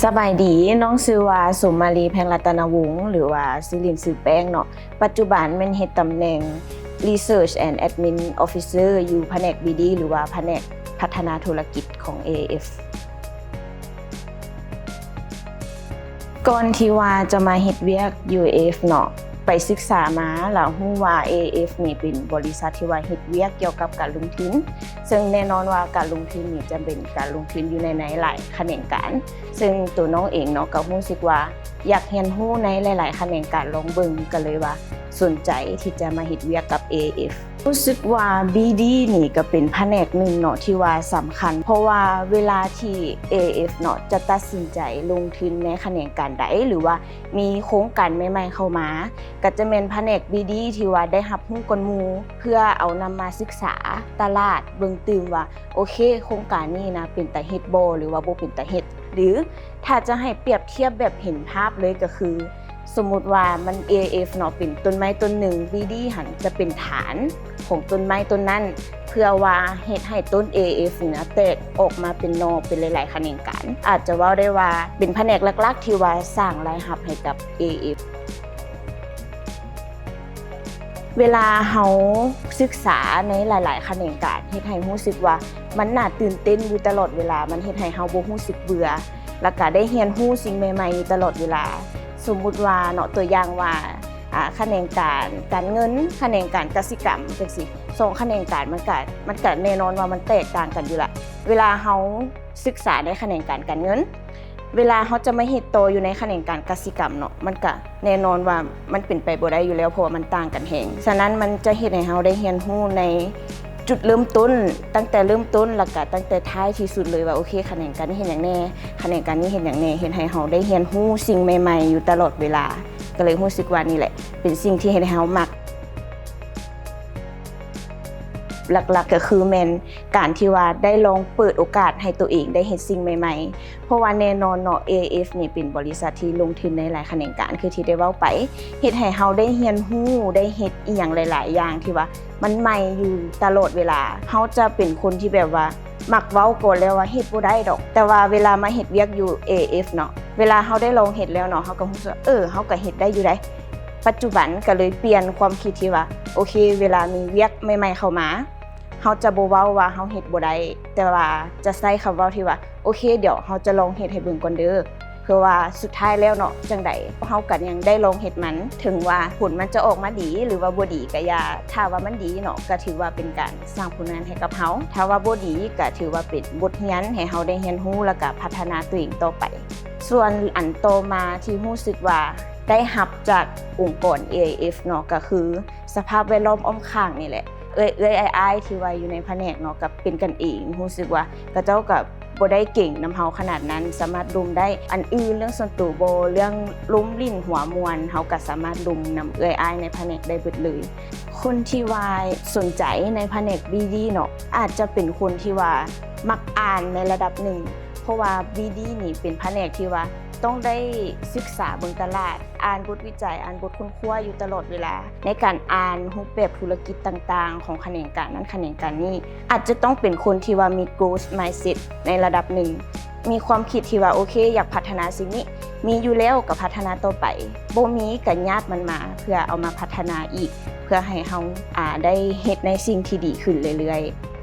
ສະບາຍດີ, ນ້ອງຊື່ວ່າ ສົມມາລີ ແພງລັດຕະນະວົງ ຫຼືວ່າຊື່ຫຼິ້ນຊື່ແປ້ງເນາະ. ປັດຈຸບັນແມ່ນເຮັດຕຳແໜ່ງ Research and Admin Officer ຢູ່ພະແນກ BD ຫຼືວ່າພະແນກພັດທະນາທຸລະກິດຂອງ ເອເອຟ. ກ່ອນທີ່ວ່າຈະມາເຮັດວຽກຢູ່ ເອເອຟ ເນາະ, ໄປສຶກສາມາ ແລ້ວຮູ້ວ່າ ເອເອຟ ນີ້ເປັນບໍລິສັດທີ່ວ່າເຮັດວຽກກ່ຽວກັບການລົງທຶນ, ເຊິ່ງແນ່ນອນວ່າການລົງທຶນນີ້ຈະເປັນການລົງທຶນຢູ່ໃນ ໃນຫຼາຍຂະແໜງການ, ເຊິ່ງໂຕນ້ອງເອງເນາະ ກໍຮູ້ສຶກວ່າຢາກຮຽນຮູ້ໃນຫຼາຍໆຂະແໜງການລອງເບິ່ງ, ກໍເລີຍວ່າສົນໃຈທີ່ຈະມາເຮັດວຽກກັບ ເອເອຟ. ຮູ້ສຶກວ່າ BD ນີ້ກໍເປັນພະແນກໜຶ່ງເນາະທີ່ວ່າສຳຄັນ, ເພາະວ່າເວລາທີ່ ເອເອຟ ເນາະ ຈະຕັດສິນໃຈລົງທຶນໃນຂະແໜງການໃດ ຫຼືວ່າມີໂຄງການໃໝ່ໆເຂົ້າມາ, ກໍຈະແມ່ນພະແນກ BD ທີ່ວ່າໄດ້ຮັບຮູ້ກ່ອນໝູ່ ເພື່ອເອົານຳມາສຶກສາຕະຫຼາດ, ເບິ່ງຕື່ມວ່າ ໂອເຄ ໂຄງການນີ້ນະ ເປັນຕາເຮັດບໍ່ ຫຼືວ່າບໍ່ເປັນຕາເຮັດ ຫຼື ຖ້າຈະໃຫ້ປຽບທຽບແບບເຫັນພາບເລີຍກໍຄື ສົມມຸດວ່າມັນ ເອເອຟ ເນາະ ເປັນຕົ້ນໄມ້ຕົ້ນໜຶ່ງ, ບີດີຫັ້ນຈະເປັນຖານຂອງຕົ້ນໄມ້ຕົ້ນນັ້ນ ເພື່ອວ່າເຮັດໃຫ້ຕົ້ນ ເອເອຟ ນີ້ນະ ແຕກອອກມາເປັນໜໍ່ເປັນຫຼາຍໆຂະແໜງການ. ອາດຈະເວົ້າໄດ້ວ່າເປັນພະແນກຫຼັກໆທີ່ວ່າສ້າງລາຍຮັບໃຫ້ກັບ ເອເອຟ. ເວລາເຮົາສຶກສາໃນຫຼາຍໆຂະແໜງການ ເຮັດໃຫ້ຮູ້ສຶກວ່າມັນໜ້າຕື່ນເຕັ້ນຢູ່ຕະຫຼອດເວລາ, ມັນເຮັດໃຫ້ເຮົາບໍ່ຮູ້ສຶກເບື່ອ ແລ້ວກະໄດ້ຮຽນຮູ້ສິ່ງໃໝ່ໆຢູ່ຕະຫຼອດເວລາ. ສົມມຸດວ່າເນາະ ຕົວຢ່າງວ່າ ອາ ຂະແໜງການການເງິນ, ຂະແໜງການກະສິກຳ ຈັ່ງຊີ້, ສອງຂະແໜງການມັນກະ ມັນກະແນ່ນອນວ່າມັນແຕກຕ່າງກັນຢູ່ລະ. ເວລາເຮົາສຶກສາໃນຂະແໜງການການເງິນ, ເວລາເຮົາຈະມາເຮັດຕໍ່ຢູ່ໃນຂະແໜງການກະສິກຳເນາະ, ມັນກະແນ່ນອນວ່າມັນເປັນໄປບໍ່ໄດ້ຢູ່ແລ້ວ, ເພາະວ່າມັນຕ່າງກັນແຮງ. ສະນັ້ນມັນຈະເຮັດໃຫ້ເຮົາໄດ້ຮຽນຮູ້ໃນຈຸດເລີ່ມຕົ້ນ, ຕັ້ງແຕ່ເລີ່ມຕົ້ນ ແລ້ວກະຕັ້ງແຕ່ທ້າຍທີ່ສຸດເລີຍວ່າ ໂອເຄ ຂະແໜງການນີ້ເຮັດຫຍັງແດ່, ຂະແໜງການນີ້ເຮັດຫຍັງແດ່, ເຮັດໃຫ້ເຮົາໄດ້ຮຽນຮູ້ສິ່ງໃໝ່ໆຢູ່ຕະຫຼອດເວລາ. ກໍເລີຍຮູ້ສຶກວ່ານີ້ແຫຼະເປັນສິ່ງທີ່ເຮັດໃຫ້ເຮົາມັກ. ຫຼັກໆກໍຄືແມ່ນການທີ່ວ່າໄດ້ລອງເປີດໂອກາດໃຫ້ຕົວເອງໄດ້ເຮັດສິ່ງໃໝ່ໆ, ເພາະວ່າແນ່ນອນເນາະ ເອເອຟ ນີ້ເປັນບໍລິສັດທີ່ລົງທຶນໃນຫຼາຍຂະແໜງການ ຄືທີ່ໄດ້ເວົ້າໄປ, ເຮັດໃຫ້ເຮົາໄດ້ຮຽນຮູ້ ໄດ້ເຮັດອີ່ຫຍັງຫຼາຍໆຢ່າງທີ່ວ່າມັນໃໝ່ຢູ່ຕະຫຼອດເວລາ. ເຮົາຈະເປັນຄົນທີ່ແບບວ່າມັກເວົ້າກ່ອນແລ້ວວ່າເຮັດບໍ່ໄດ້ດອກ, ແຕ່ວ່າເວລາມາເຮັດວຽກຢູ່ ເອເອຟ ເນາະ, ເວລາເຮົາໄດ້ລອງເຮັດແລ້ວເນາະ ເຮົາກໍຮູ້ສຶກວ່າ ເອີ ເຮົາກໍເຮັດໄດ້ຢູ່ໃດ. ປັດຈຸບັນກໍເລີຍປ່ຽນຄວາມຄິດທີ່ວ່າ ໂອເຄ ເວລາມີວຽກໃໝ່ໆເຂົ້າມາ ເຮົາຈະບໍ່ເວົ້າວ່າເຮົາເຮັດບໍ່ໄດ້, ແຕ່ວ່າຈະໃຊ້ຄຳເວົ້າທີ່ວ່າ ໂອເຄ ດຽວເຮົາຈະລອງເຮັດໃຫ້ເບິ່ງກ່ອນເດີ, ເພື່ອວ່າສຸດທ້າຍແລ້ວເນາະ ຈັ່ງໃດເຮົາກໍຍັງໄດ້ລອງເຮັດມັນ, ເຖິງວ່າຜົນມັນຈະອອກມາດີ ຫຼືວ່າບໍ່ດີກໍຢ່າ, ຖ້າວ່າມັນດີເນາະ ກໍຖືວ່າເປັນການສ້າງຜົນງານໃຫ້ກັບເຮົາ, ຖ້າວ່າບໍ່ດີກໍຖືວ່າເປັນບົດຮຽນໃຫ້ເຮົາໄດ້ຮຽນຮູ້ ແລ້ວກໍພັດທະນາຕົວເອງຕໍ່ໄປ. ສ່ວນອັນຕໍ່ມາທີ່ຮູ້ສຶກວ່າໄດ້ຮັບຈາກອົງກອນ ເອເອຟ ເນາະ ກໍຄື ສະພາບແວດລ້ອມອ້ອມຂ້າງນີ້ແຫຼະ, ເອື້ອຍໆອ້າຍໆທີ່ວ່າຢູ່ໃນພະແນກເນາະ ກໍເປັນກັນເອງ, ຮູ້ສຶກວ່າເຂົາເຈົ້າກໍບໍ່ໄດ້ເກັ່ງນຳເຮົາຂະໜາດນັ້ນ, ສາມາດລົມໄດ້. ອັນອື່ນເລື່ອງສ່ວນຕົວບໍ ເລື່ອງລົມຫຼິ້ນຫົວມ່ວນ ເຮົາກໍສາມາດລົມນຳເອື້ອຍອ້າຍໃນພະແນກໄດ້ເບິດເລີຍ. ຄົນທີ່ວ່າສົນໃຈໃນພະແນກ ບີດີ ເນາະ ອາດຈະເປັນຄົນທີ່ວ່າມັກອ່ານໃນລະດັບໜຶ່ງ, ເພາະວ່າ ບີດີ ນີ້ເປັນພະແນກທີ່ວ່າຕ້ອງໄດ້ສຶກສາເບິ່ງຕະຫຼາດ, ອ່ານບົດວິໄຈ, ອ່ານບົດຄົ້ນຄວ້າຢູ່ຕະຫຼອດເວລາ. ໃນການອ່ານຮູບແບບທຸລະກິດຕ່າງໆຂອງຂະແໜງການນັ້ນຂະແໜງການນີ້ ອາດຈະຕ້ອງເປັນຄົນທີ່ວ່າມີ growth mindset ໃນລະດັບໜຶ່ງ, ມີຄວາມຄິດທີ່ວ່າ ໂອເຄ ຢາກພັດທະນາສິ່ງນີ້, ມີຢູ່ແລ້ວກໍພັດທະນາຕໍ່ໄປ, ບໍ່ມີກໍຍາດມັນມາເພື່ອເອົາມາພັດທະນາອີກ, ເພື່ອໃຫ້ເຮົາ ອາ ໄດ້ເຮັດໃນສິ່ງທີ່ດີຂຶ້ນເລື້ອຍໆ.